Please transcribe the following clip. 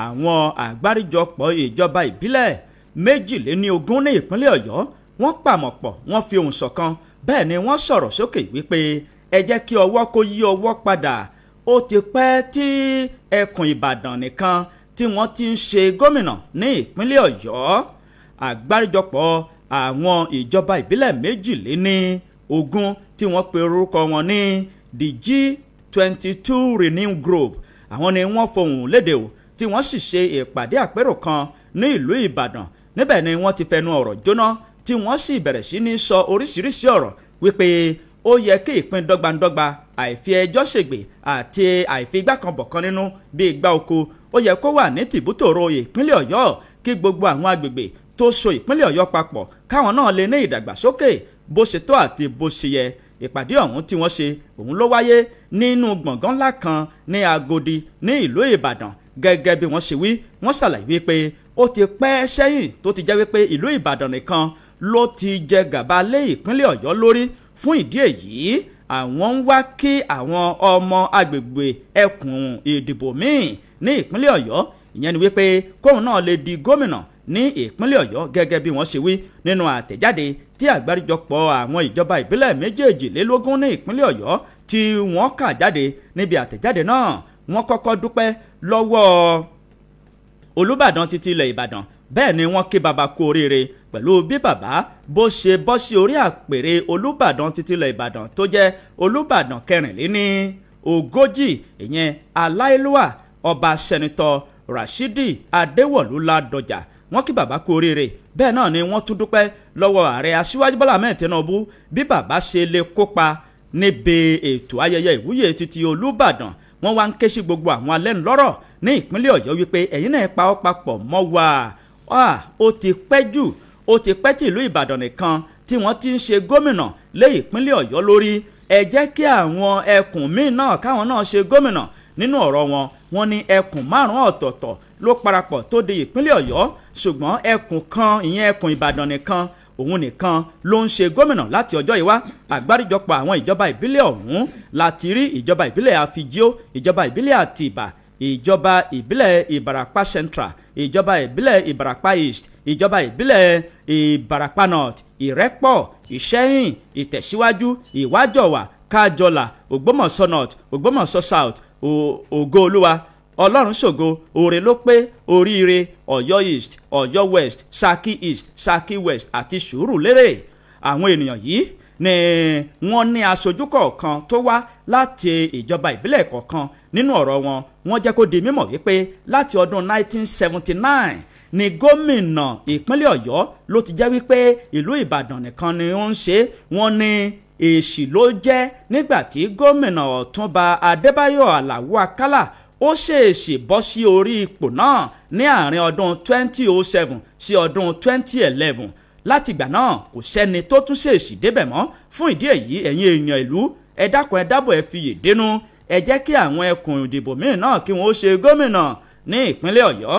Àwọn àgbáríjọpọ̀ ìjọba ìbílẹ̀ 22 ní ìpínlẹ̀ Ọ̀yọ́ wọ́n pàmọ̀pọ̀, wọ́n fi ohùn ṣọ̀kan, bẹ́ẹ̀ ni wọ́n sọ̀rọ̀ sókè wípé ẹ jẹ́ kí ọwọ́ kó yí ọwọ́ padà. Ó ti pẹ́ tí ẹkùn Ìbàdàn nìkan tí wọ́n ti ń ṣe gómìnà ní ìpínlẹ̀ Ọ̀yọ́. Àgbáríjọpọ̀ àwọn ìjọba ìbílẹ̀ 22 tí wọ́n pe orúkọ wọn ní the G22 Renew Group, àwọn ni wọ́n fohùn lédè o, tí wọ́n sì ṣe ìpàdé àpérò kan ní ìlú Ìbàdàn. Níbẹ̀ ni wọ́n ti fẹnu ọ̀rọ̀ jóná, tí wọ́n sì bẹ̀rẹ̀ sí ní sọ oríṣiríṣi ọ̀rọ̀ wípé ó yẹ kí ìpín dọ́gbandọ́gba, àìfi ẹjọ́ ṣègbè àti àìfi igbákanbọ̀kan nínú bíi igbá oko ó yẹ kó wà ní tìbútòrò ìpínlẹ̀ Ọ̀yọ́, kí gbogbo àwọn agbègbè tó so ìpínlẹ̀ Ọ̀yọ́ papọ̀ káwọn náà lè ní ìdàgbàsókè bó ṣe tó àti bó ṣe yẹ. Ìpàdé ọ̀hún tí wọ́n ṣe òun ló wáyé nínú gbọ̀ngàn ńlá kan ní Agodi ní ìlú Ìbàdàn. Gẹ́gẹ́ bí wọ́n ṣe wí, wọ́n ṣàlàyé wípé ó ti pẹ́ sẹ́yìn tó ti jẹ́ wípé ìlú Ìbàdàn nìkan ló ti jẹ gàba lé ìpínlẹ̀ Ọ̀yọ́ lórí. Fún ìdí èyí, àwọn ń wá kí àwọn ọmọ agbègbè ẹkùn ìdìbò míì ní ìpínlẹ̀ Ọ̀yọ́, ìyẹn ni wípé kóun náà lè di gómìnà ní ìpínlẹ̀ Ọ̀yọ́. Gẹ́gẹ́ bí wọ́n ṣe wí nínú àtẹ̀jáde tí àgbáríjọpọ̀ àwọn ìjọba ìbílẹ̀ 22 ní ìpínlẹ̀ Ọ̀yọ́ tí wọ́n kà jáde, níbi àtẹ̀jáde náà wọ́n kọ́kọ́ dúpẹ́ lọ́wọ́ Olúbàdàn títí ilẹ̀ Ìbàdàn, bẹ́ẹ̀ ni wọ́n kí bàbá kú oríire pẹ̀lú bí bàbá bó ṣe bọ́ sí orí àpèrè Olúbàdàn títí ilẹ̀ Ìbàdàn tó jẹ́ Olúbàdàn 44, ìyẹn aláìlúwà ọba sẹ́nitọ́ Rashidi Adéwọ̀lú Ládọjà. Wọ́n kí bàbá kú oríire, bẹ́ẹ̀ náà ni wọ́n tún dúpẹ́ lọ́wọ́ ààrẹ Aṣíwájú Bọ́lá Ahmed Tinubu bí bàbá ṣe lè kópa níbi ètò ayẹyẹ ìwúyè títí Olúbàdàn. Wọ́n wá ń ké sí gbogbo àwọn alẹ́nulọ́rọ̀ ní ìpínlẹ̀ Ọ̀yọ́ wípé ẹ̀yin náà pa ọ́ papọ̀ mọ́ wa. Ó ti pẹ́ jù, ó ti pẹ́ tí ìlú Ìbàdàn nìkan tí wọ́n ti ń ṣe gómìnà lé ìpínlẹ̀ Ọ̀yọ́ lórí. Ẹ jẹ́ kí àwọn ẹkùn míì náà káwọn náà ṣe gómìnà. Nínú ọ̀rọ̀ wọn, wọ́n ní ẹkùn 5 ọ̀tọ̀ọ̀tọ̀ ló parapọ̀ tó di ìpínlẹ̀ Ọ̀yọ́, ṣùgbọ́n ẹkùn kan, ìyẹn ẹkùn Ìbàdàn nìkan, òun nìkan ló ń ṣe gómìnà láti ọjọ́ ìwá. Àgbáríjọpọ̀ àwọn ìjọba ìbílẹ̀ ọ̀hún láti rí ìjọba ìbílẹ̀ Àfijó, ìjọba ìbílẹ̀ Àtìbà, ìjọba ìbílẹ̀ Ìbàràpá Central, ìjọba ìbílẹ̀ Ìbàràpá East, ìjọba ìbílẹ̀ Ìbàràpá North, Ìrẹ́pọ̀, Ìṣẹ́yìn, Ìtẹ̀síwájú, Ìwájọwà, Kájọlà, Ògbómọ̀ṣọ́ North, Ògbómọ̀ṣọ́ South, Ògo Olúwa, Ọlọ́run ṣògo, Òrè ló pé, Oríire, Ọ̀yọ́ East, Ọ̀yọ́ West, Ṣakí East, Ṣakí West àti Sùúrùlérè. Àwọn ènìyàn yìí ni wọ́n ní aṣojú kọ̀ọ̀kan tó wá láti ìjọba ìbílẹ̀ kọ̀ọ̀kan. Nínú ọ̀rọ̀ wọn, wọ́n jẹ́ kó di mímọ̀ wípé láti ọdún 1979 ni gómìnà ìpínlẹ̀ Ọ̀yọ́ ló ti jẹ́ wípé ìlú Ìbàdàn nìkan ni ó ń ṣe. Wọ́n ní èsì ló jẹ́ nígbà tí gómìnà Ọ̀túnba Adébáyọ̀ Àlàó Akálà ó ṣèèṣì bọ́ sí orí ipò náà ní àárín ọdún 2007 sí ọdún 2011. Látìgbà náà kò sẹ́ni tó tún ṣèèṣì débẹ̀ mọ́. Fún ìdí èyí, ẹ̀yin èèyàn ìlú, ẹ dákun ẹ dábọ̀ ẹ fiyè dénú, ẹ jẹ́ kí àwọn ẹkùn ìdìbò míì náà kí wọ́n ó ṣe gómìnà ní ìpínlẹ̀ Ọ̀yọ́.